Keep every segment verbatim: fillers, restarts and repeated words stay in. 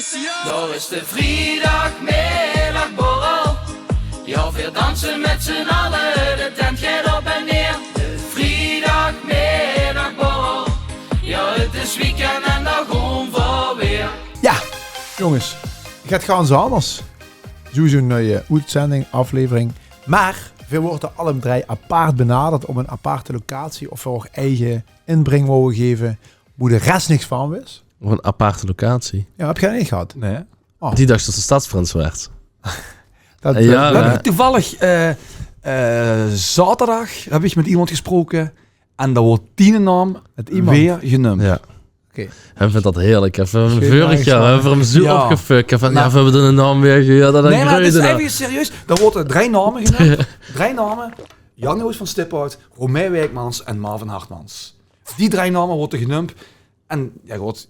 Dao is de vriedagmiddagborrel. Ja, veer danse mèt z'n alle, de tent geit op en neer. De vriedagmiddagborrel. Ja, 't is weekend en dao goon veer weer. Ja, jónges, 't geit gans anders. Sowieso 'n nuie oetzending, aflevering. Mer veer woorte alle drei apaart benaderd op 'n aparte locatie of veer ouch eige inbreng wouwe geve, boe de res niks van wis. Op 'n aparte locatie. Ja, höb geer neet gehad? Nae. Oh. Die dach tot ze stadsprins woort. Dat, eh, ja, veer höbbe toevallig, eh, eh, zaoterdag höb ich mèt iemes gesproke en dao woort diene naom weer geneump. Ja. Oké. Hae vindj dat heerlik. Hae veurig jaor höbbe veer 'm zoe opgefuck. Van, ja, veer höbbe diene naom weer gehuurd. Nae, mer 't is eve serieus. Dao woorte drei naome geneump. Drei naome. Jan-Joos van Stiphout, Romein Wijkmans en Marvin Hartmans. Die drei naome woorte geneump. En, ja, god.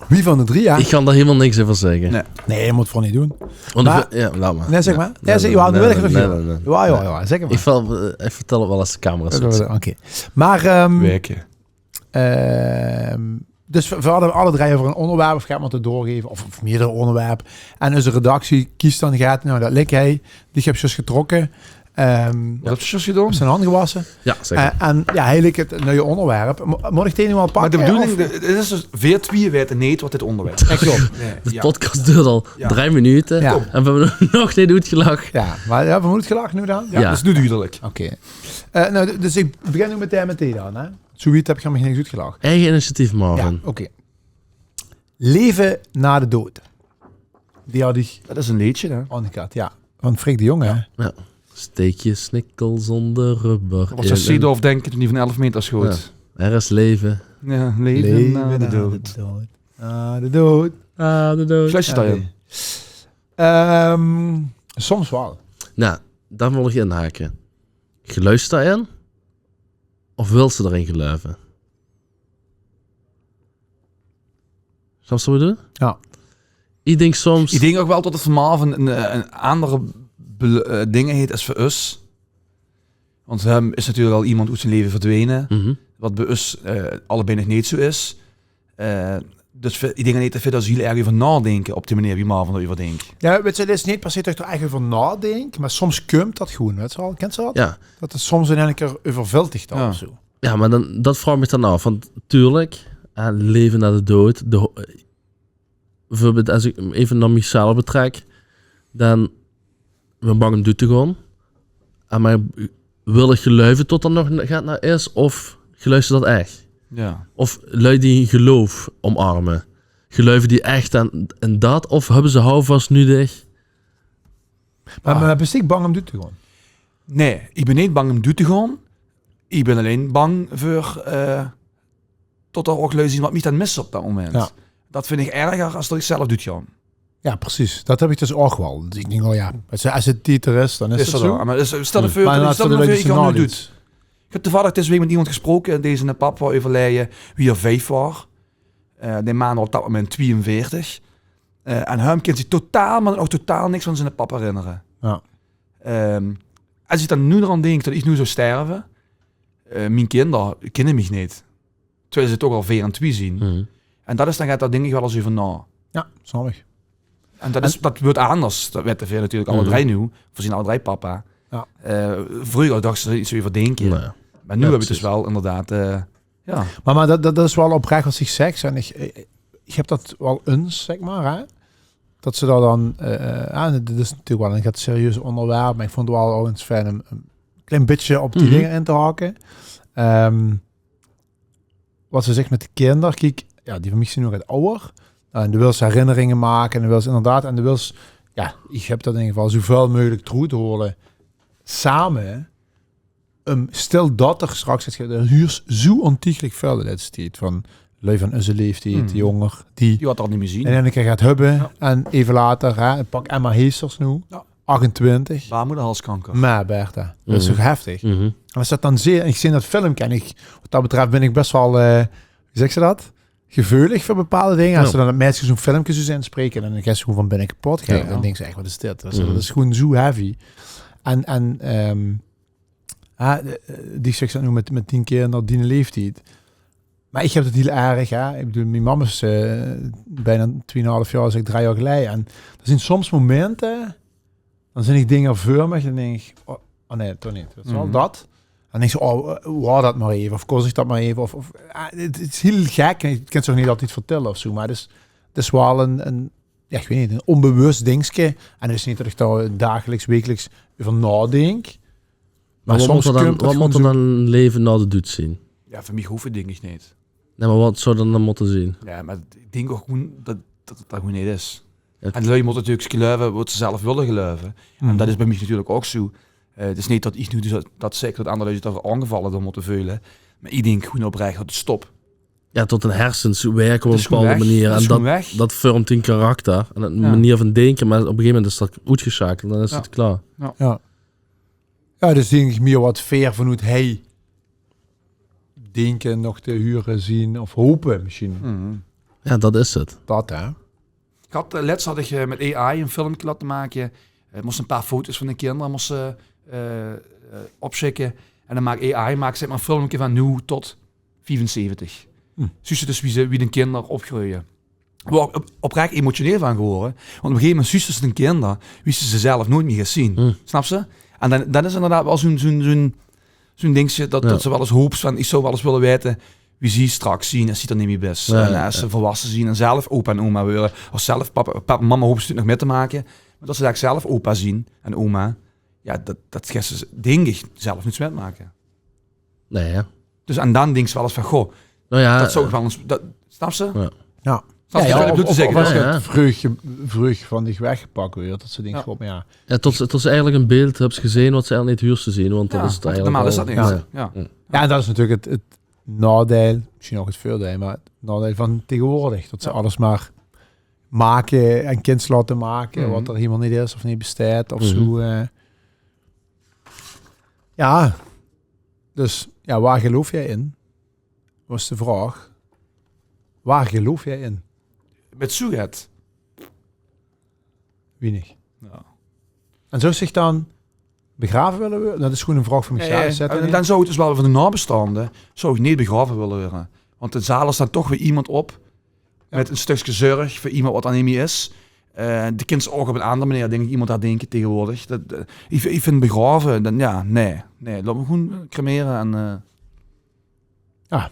Wie van de drei, ja? Ich kan dao hielemaol niks euver zègke. Nae. Nae, det mót v'r neet doon. Want ich, ja, laot mer. Nae, zèk mer. Nae, zèk, nae, nae, nae, zèk mer. Ich vertèl 't waal es de camera's oet zeen. Oké. Mer, ehm, dus v'r, v'r hadde alle drei euver ein óngerwerp of gaon v'r 't doorgeve, of, of meerdere óngerwerpe. En eus redactie kies dan get, nou, det lik hie, die höb ich zjus getrokke. Ehm, waat höbs se zjus gedaon? Zeen hand gewasse. Ja, zeker. Eh, en ja, eigelik 't nuie óngerwerp. Mo-, mót ich die noe al pakke? Mer de bedoeling, of? 't Is dus, veer twieë weite neet waat dit óngerwerp is. Ja, klop. Nae, de podcast doert al drei minute en veer höbbe nog neet oetgelag. Ja, mer höbbe veer oetgelag noe dan? Ja, det is noe dudelik. Oké. Eh, nou, d-, dus ich begin noe meteen mèt die dan, hè. Zoe wied höb ich mich neet oetgelag. Eige initiatief, Marvin. Ja, oké. Leve na de dood. Die had ich... Det is ein leedje, hè? Aangekaart, ja. Van Frik de Jong, hè? Ja. Steek je snikkel zonder rubber in. Waat zag Seedorf, dink ich, toen die van elf meter schoot? Ja. Er is leven. Ja, leven na de dood. Na de dood. Na de dood. Geluifs se dao-in? Ehm, soms waal. Nou, dao wil ich inhake. Geluifs se dao-in? Of wils se dao-in geluive? Snaps se waat ich bedoel? Ja. Ich dink soms... Ich dink ouch waal det 't veur Marvin ein, eh, ein aander be-, eh, ding haet es veur us. Want veur häöm is natuurlik al emes oet zien laeve verdwene. Waat bie us, eh, allebei nog neet zoe is. Eh, dus veur, ich dink neet det v'r dao zoe hiel erg euver naodinke op die meneer wie Marvin dao-euver dink. Ja, wèts se, 't is neet per se det ich dao ech euver naodink, mer soms kump det gewoen, wèts se waal. Kins se det? Ja. Det 't soms in eine kier euvervèltig dan of zoe. Ja, mer dan, det vraog ich mich dan aaf. Want natuurlik, hè, laeve na de dood, de ho-, bieveurbeeld, es ich 'm eve nao michzelf betrèk, dan bön ich bang óm doed te gaon. En mer wil ich geluive tot d'r nog get nao is, of geluifs se det ech? Ja. Of luuj die geluif omarme, geluive die ech aan, aan det, of höbbe ze houvas nudig? Mer, mer bös dich bang óm doed te gaon? Nae, ich bön neet bang óm doed te gaon. Ich bön allein bang veur, eh, tot d'r ouch luuj zien waat mich dan misse op det moment. Ja. Det vinj ich erger es det ich zelf doed gaon. Ja, precies. Det höb ich dus ouch waal. Dus ich dink, oh ja, es, es 't tied d'r is, dan is 't zoe. Mer dus, stel dich veur, stel dich veur, ich gaon noe doed. Ich höb toevallig dees waek mèt emes gesproke, dae ziene pap waor euverlaeje wie 'r vief waor. Eh, dae maan waor op det moment twieënveertig. Eh, en häöm kint zich totaal, mer dan ouch totaal niks van ziene pap herinnere. Ja. Ehm, es ich dan noe d'raan dink det ich noe zou sterve, eh, mien kinder kinne mich neet. Terwiel ze toch al veer en twieë zien. En det is dan get, dao dink ich waal ins euver nao. Ja, snap ich. En det is, det weurt anders. Det weite veer natuurlik alle drei noe. Veer zien alle drei papa. Ja. Eh, vreuger dach ich dao neet zoe euver dinke. Nae. Mer noe höb ich dus waal inderdaad, eh, Ja. Mer, mer det, det, det is waal oprech waat se zeks. En ich, ich, ich höb det waal ins, zèk mer, hè. Det se dao dan, eh, eh, ja, dit is natuurlik waal ein get serieus óngerwerp, mer ich vónj 't waal ouch ins fijn óm ein klein bietje op die dinger in te hake. Ehm, waat se zaes mèt de kinder, kiek, ja, die van mich zien noe get awwer. En doe wils herinneringe make en doe wils inderdaad, en doe wils, ja, ich höb det in eder geval zoeväöl meugelik trök te haole same. Ehm, stel det d'r straks get geit, dan huurs zoe óntiegelijk väöl de lèste tied van luuj van eus laeftied, jónger, die waat al neet mie zien. En eine kier get höbbe. Ja. En eve later, hè, pak Emma Heesters noe. Ja. Achtentwintig. Baarmoederhalskanker. Mer Bertha, det is toch heftig? En es det dan zeen, ich zeen det filmke en ich, waat det betröf bön ich bès waal, eh, wie zègk se det? Geveulig veur bepaolde dinger. Ja. Es se dan 't meidske zoe'n filmke zuus inspreke, dan geis se gewoen van binne kepot. Ja. Dan dinks se ech, waat is dit? Det is, det is gewoen zoe heavy. En, en, ehm, ja, eh, die zègk det noe mèt, mèt dien kinder, diene laeftied. Meh iech höb 't hiel erg, hè. Iech bedoel, mien mam is eh, bienao twieënhalf jaor, is 't drei jaor geleie. En d'r zien soms momente, daan zien iech dinger veur miech en dink iech: oh, oh nein, toch neet. Dat is wel dat. En daan dink iech: oh, eh, waor dat mer eve, of kós iech dat mer eve, of, of ah, 't, 't is hiel gek, en iech kin 't ouch neet altied vertèlle of zoe, meh 't is, 't is wel 'n, 'n, jao, iech weit neet, 'n oonbewus dingske. En 't is neet tot iech dao dageliks, wekeliks euver naodink. Meh wat soms kump 't gewoen zoe. Wat moot 'r daan, leve nao de doed zien? Jao, veur miech hoof 't dink iech neet. Nein, meh wat zouw 't daan mote zien? Jao, meh iech dink ouch gewoen tot, tot 't dao gewoen neet is. En de lui mote natuurlek geluive wat ze zelf wèlle geluive. En dat is bij miech natuurlek ouch zoe. Eh, 't is neet tot iech noe dus dat, dat zeker tot aander lui ziech dao aongevalle door mote veule. Meh iech dink gewoen oprech tot 't stop. Jao, tot dien hersens wèrke op 'n bepaalde meneer. En dat, dat vörmp dien karakter. En 'n meneer vaan dinke, meh op 'n gegeve memint is dat oetgesjakeld. Daan is 't klaor. Jao. Jao, dus dink iech mie wat veer vaanoet hei dinke nog te hure, zien of hope mesjiens. Jao, dat is 't. Dat, hè? Iech had, eh, lèts had iech eh, mèt A I 'n filmke laote make. Eh, mós 'n paar foto's vaan de kinder mós, eh, eh, opsjikke. En daan maak A I, maak zègk mer 'n filmke vaan noe tot viefenzeventig. Zuus te dus wie ze, wie de kinder opgreuie. Boe iech op, oprech emotioneel vaan gewore. Want op 'n gegeve memint zuus te de kinder, wie ste ze zelf noets mie geis zien. Snaps te? En daan, dat is inderdaod wel zoe'n, zoe'n, zoe'n, zoe'n dingske tot, tot ste wel ins hoops vaan, iech zouw wel ins wèlle weite wie zie straks zien es zie d'r neet mie bis. En es ze volwasse zien en zelf opa en oma weure. Of zelf papa, papa en mama hoops te nog mèt te make. Meh tot ze dao zelf opa zien en oma. Jao, dat, dat geis te, dink iech, zelf neet mètmake. Nein, jao. Dus en daan dinks te wel ins vaan: goh, dat zouw iech wel ins, dat, snaps te? Jao. Jao, of, of es 't vreug, vreug vaan diech weggepak weurt, tot ste dinks: goh, meh jao. Jao, tot ze, tot ze eigelek 'n beeld höbs gezeen wat ze eigelek neet huurs te zien, want dat is 't eigelek. Normaal is dat neet. Jao. Jao, en dat is natuurlek 't, 't naodeil, mesjiens ouch 't veurdeil, meh 't naodeil vaan tegeswoordeg, tot ze alles mer make en kins laote make, wat 'r hielemaol neet is of neet besteit of zoe. Eh. Jao, dus jao, boe geluifs te in? Waor de vraog. Boe geluifs te in? Mèt zoe get? Wienig. Jao. En zouws diech daan begrave wèlle weure? Dat is gewoen 'n vraog vaan miech zelf. Jao, jao. En daan zouw iech dus wel vaan de naobestaonde, zouw iech neet begrave wèlle weure. Want de zaal is daan toch weer iemes op mèt 'n stökske zörg veur iemes wat daan neet mie is. Eh, de kins ouch op 'n aander meneer, dink iech, iemes daan dinke tegeswoordeg. Dat, eh, iech, iech vin begrave, daan, jao, nein. Nein, laot miech gewoen cremere en eh, Jao,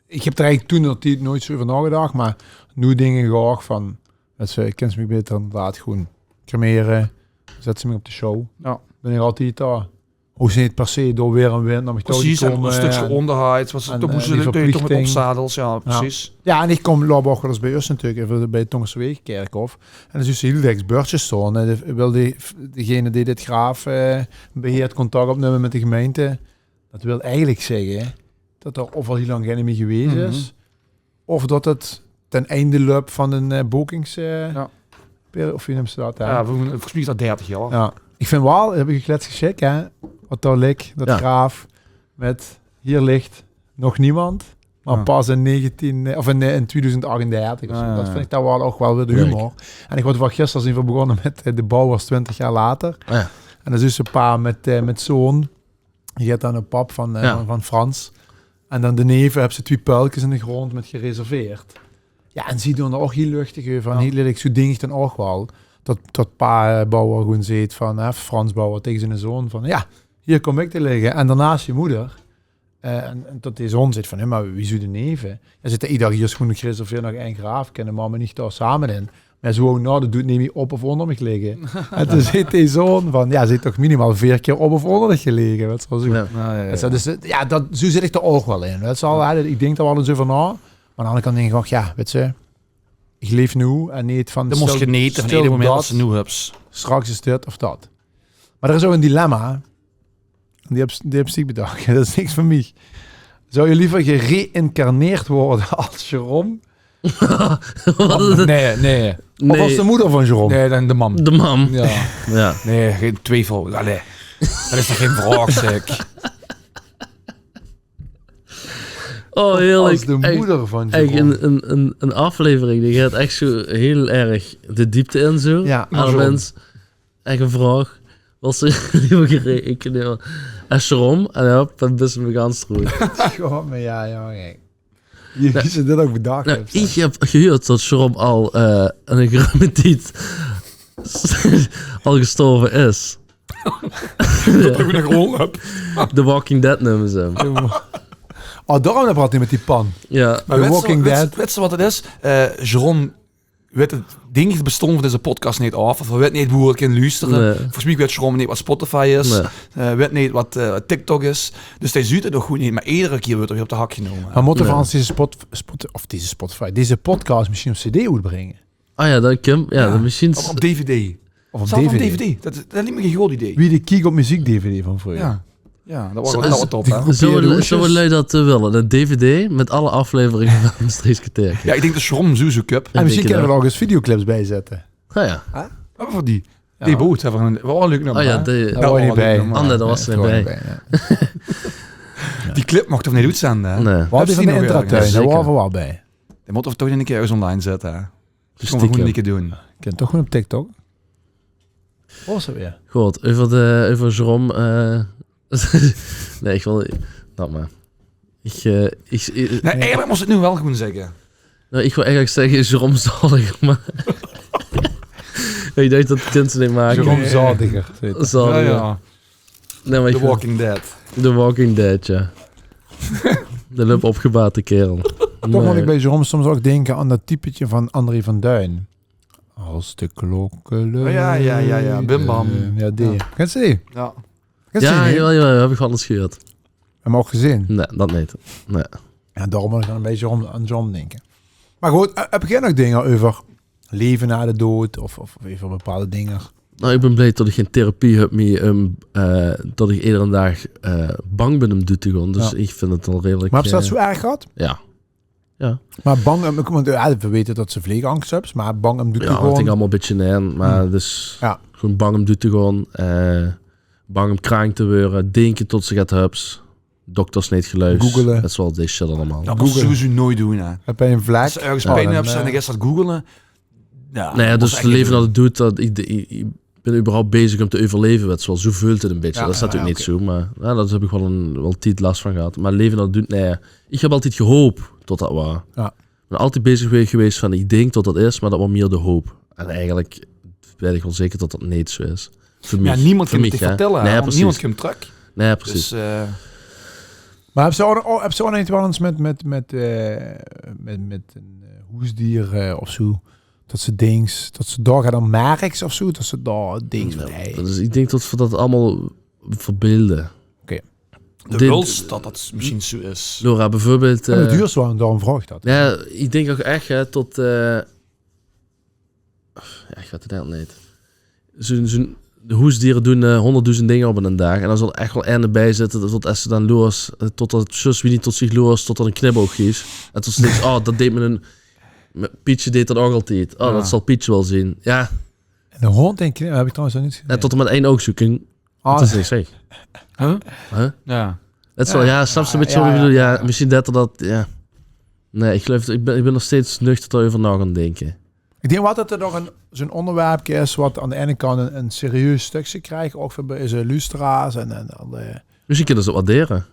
iech höb d'r eigelek toen d'r tied noets zoe euver naogedach, meh noe dink iech ouch vaan, wèts te, iech kin ze miech beter inderdaod gewoen cremere, zèt ze miech op de sjouw. Jao. Bin iech altied dao. Hoofs te neet per se door weer en wind nao miech touw te koume. Percies, en 'n stökske oonderheid, wat ze toen moste, die verpliechting. Jao, percies. Jao, en iech kom, loup ouch wel ins bij us natuurlek, eve bij 't Tóngerse Weeg Kèrkhof. En daan zuus te hiel dèks bördsjes stoon, hè, de, wèl die, degene dee dit graaf eh, beheert contact opnumme mèt de gemeinte. Dat wèlt eigelek zègke tot 'r of al hiel laank geine mie gewees is, of tot 't ten einde löp vaan 'n eh, boekings eh, peri-, of wie neums te dat, hè? Jao, volges miech is dat dertig jaor. Jao. Iech vin wel, höb iech lèts gezeen, hè, wat dao ligk, dat graaf mèt: hei ligk nog niemes, meh pas in negentien, eh, of in, eh, in tweeduizend achtendertig of zoe. Dat vin iech daan wel ouch wel weer de humor. En iech had wel gister zien begós mèt eh, de Bouwers twintig jaor later. En daan zuus te 'n paar mèt eh, mèt zoe'n Die geit daan op pap vaan eh, vaan, vaan Frans. En daan deneve höbs te twie puilkes in de grond mèt gereserveerd. Jao, en zie doen dao ouch hiel luchtig euver. Hiel lelek, zoe dink iech daan ouch wel. Tot, tot pa eh, Bouwer gewoen zeet vaan, hè, Frans Bouwer tege ziene zoon vaan: jao, hei kom iech te ligke. En daoneve zien moder. Eh, en, en tot dee zoon zeet vaan: hè, meh wiezoe deneve? Jao, zeet 'r, iech dach: hei is gewoen gereserveerd nao ein graaf, kinne mam en iech dao same in. Meh zoe nao de doed neet mie op of oonder miech ligke. En toen zeet dee zoon vaan: jao, ze heet toch minimaal veer kier op of oonder diech gelege, wèts te wel, zoe. Jao. Jao, jao, jao. Dus dat is, jao, dat, zoe zit iech d'r ouch wel in, wèts te wel, hè. Iech dink dao wel ins euver nao. Meh aon de aander kant dink iech ouch: jao, wèts te, iech leef noe en neet vaan... Daan mós te genete vaan eder moment wat ste noe höbs. Straks is dit of dat. Meh d'r is ouch 'n dilemma. Die höbs, die höbs diech bedach. Dat is niks veur miech. Zouws te leever gereïncarneerd weure es Jérôme? Wat is 't? Nein, nein. Of es de moder vaan Jérôme? Nein, daan de mam. De mam. Jao. Jao. Nein, gein twiefel. Allee. Dat is toch gein vraog, zègk. Oh, heerlek. Es de moder vaan Jérôme. Ech 'n, 'n, 'n, 'n aoflevering die geit ech zoe hiel erg de deepde in, zoe. Jao. Meh Jérôme. Ech 'n vraog. Wils te leever gereïncarneerd weure es Jérôme? En jao, daan bis te mie gans good. Jérôme, jao, jao, oké. Wie ze dit ouch bedach höbbe. Iech höb gehuurd tot Jerome al eh, 'ne geruime tied al gestorve is. Dat höb iech nog rol op. The Walking Dead neume ze häöm. Oh, daorum höbbe v'r altied mèt die pan. Ja. Meh wèts te wat 't is? Eh, Jerome wèt 't, dink iech, 't bestoon vaan deze podcast neet aof. Of heer wèt neet boe heer 't kin lustere. Volges miech wèt Jerome neet wat Spotify is. Heer wèt neet wat eh, TikTok is. Dus heer zuut 't nog good neet. Meh eder kier weurt heer weer op de hak genome. Meh mote v'r ins deze, spot, spot, of deze Spotify, deze podcast mesjiens op cd oetbringe? Ah ja, dat kin. Ja, dat mesjiens. Op, op dvd. Of op Zelfs op dvd. dvd. Dat, dat liek miech 'n good idee. Wie de Kiek op Meziek-dvd vaan vreuger. Ja. Ja, dat waor, dat waor top, hè? Zouwe lui dat eh, wèlle? 'Ne dvd mèt alle afleveringe vaan Mestreechs Kerteerke. Ja, iech dink tot Jerome zoe zoe köp. En mesjiens kinne v'r dao ouch ins videoclips bij zètte. Ah ja. Höbbe v'r die? Die boot, höbbe v'r 'n, waor leuk nog, hè? Oh ja, die... Dao waor iech neet bij. Ah, nee, dao waor iech neet bij. Die clip mochte v'r neet oetzende, hè? Nee. V'r hadde die vaan de Intratuin, dao waore v'r wel bij. Die mote v'r toch 'ne kier örges online zètte, hè? Stiekem. Gewoen 'ne kier doen. Kin toch gewoen op TikTok. Waor ze weer? Good, euver de, euver Jerome eh, nee, iech wèl... Laot mer. Iech, eh, iech, iech, Nee, eigelek mós te 't noe wel gewoen zègke. Noe, iech wèl eigelek zègke, Jerome zaoldiger, meh... Iech dach, dat kins te neet make. Jerome Zaoldiger. Zaoldiger. Nee, meh iech... The Walking Dead. The Walking Dead, ja. De löp opgebaate kaerel. Toch moot iech bij Jerome soms ouch dinke aon dat typetje vaan André van Duin. Als de klokke luide. Oh ja, ja, ja, ja. Bim Bam. Ja, die. Kins te die? Ja. Kins te die neet? Jao, jao, höb iech wel ins gehuurd. Höb iech ouch gezeen. Nee, dat neet. Nee. Ja, daorum moot iech daan 'n bitteke aon, aon John dinke. Meh good, höb geer nog dinger euver leve nao de dood of, of, of euver bepaolde dinger? Noe, iech bin blij tot iech gein therapie höb mie, um, eh, tot iech eder daag eh, bang bin um doed te goon. Dus iech vin 't al redelek... Meh höbs te dat zoe erg gehad? Ja. Ja. Meh bang um, want, ja, v'r wete tot ste vleegangs höbs, meh bang um doed te goon? Ja, dat dink iech allemaol 'n bitteke neet. Meh dus gewoen bang um doed te goon. Eh, bang um kraank te weure. Dinke tot ste get höbs. Dokters neet geluifs. Googele. Dat is wel dit shit allemaol. Dat mós te sowieso noets doen, hè. Höbs te 'n vlek? Es te örges pijn höbs en de geis dat googele. Nee, dus leve nao de doed, dat, iech, iech, iech bin überhaupt bezig um te euverleve, wèts te wel. Zoe veult 't 'n bitteke. Dat is natuurlek neet zoe, meh ja, dao höb iech wel 'n, wel tied las vaan gehad. Meh leve nao de doed, nee. Iech höb altied gehoop tot dat waor. Iech bin altied bezig gewees vaan, iech dink tot dat is, meh dat waor mie de hoop. En eigelek weit iech wel zeker tot dat neet zoe is. Veur miech. Niemes kin 't vertèlle, hè, want niemes kump trök. Nee, perceis. Meh höbs te ouch, höbs te ouch neet wel ins mèt, mèt, mèt, eh, mèt, mèt 'n eh, hoesdier eh, of zoe, tot ste dinks, tot ste dao get aon merks of zoe, tot ste dao dinks vaan, hey. Dus iech dink tot v'r dat allemaol verbeelde. Oké. De wèls tot dat mesjiens zoe is. Laura, beveurbeeld... Dat huurs te wel, daorum vraog iech dat. Ja, iech dink ouch ech, hè, tot eh, Ja, iech weit 't eigelek neet. Zoe'n, zoe'n, de hoesdiere doen eh, hoonderdoezend dinger op 'nen daag. En dao zal ech wel eine bij zitte, tot es ze daan loers, eh, tot dat zjus wie neet tot ziech loers, tot dat 'n knipoog geef. En tot ste dinks, oh, dat deeg mien, mien Pietje deeg dat ouch altied. Oh, dat zal Pietje wel zien. Ja. En de hoond en knip höb iech trouwens nog neet gezeen. En tot heer mèt ein oug zoe kin... Dat is niks, zeg. Huh? Ja. 't Zal, ja, snaps te 'n bitteke wat iech bedoel? Ja, mesjiens dat 'r dat, ja. Nee, iech geluif, iech bin, iech bin nog steeds nuchter dao-euver nao goon dinke. Iech dink wel tot 't nog 'n, zoe'n oonderwerpke is wat aon de eine kant 'n, 'n serieus stökske krijg, ouch veur bij eus lusteraars en, en al de... Mesjiens kinne ze 't waardere.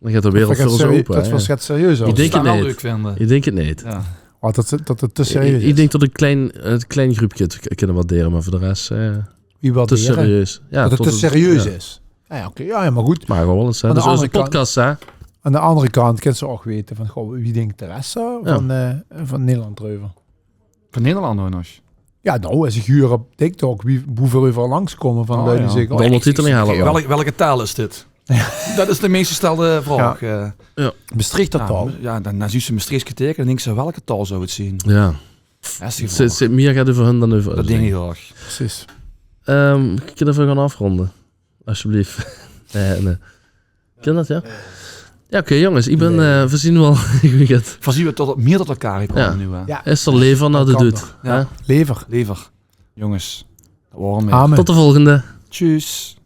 Daan geit de wereld veur us ope, hè. Tot v'r 't get serieus... Iech dink 't neet. Iech dink 't neet. Wat, tot 't, tot 't te serieus is? Iech dink tot 'n klein, 'n klein gruupke 't kinne waardere, meh veur de res eh, te serieus. Ja, tot 't te serieus is. Ja, oké. Ja, meh good. Meh gewoen ins, hè. Dus eus podcast, hè. Aon de andere kant kins te ouch wete vaan, goh, wie dinkt de res vaan, eh, vaan Nederland dreuver? Vaan Nederland ouch nog? Ja, noe, es iech huur op TikTok wie, boe veur euveral langs koume vaan lui die zègke, oh, iech wèl 'nen titel neet hale. Welke, welke taol is dit? Dat is de meis gestèlde vraog. Ja. Mestreechter taol. Ja, daan, daan zuus te Mestreechs Kerteerke en dinks te, welke taol zouw 't zien? Ja. 't Zit, 't zit mie get euver hun daan euver us, dat dink iech ouch. Perceis. Ehm, kinne v'r goon aofroonde? Esjeblief. Nee, nee. Kin dat, ja? Ja, oké, jonges. Iech bin, eh, v'r zien wel... V'r zien tot, mie tot elkaar gekoume noe, hè? Ja. Is 'r lever nao de doed, hè? Lever. Lever. Jonges, dat waor 'm weer. Amen. Tot de volgende. Tjus.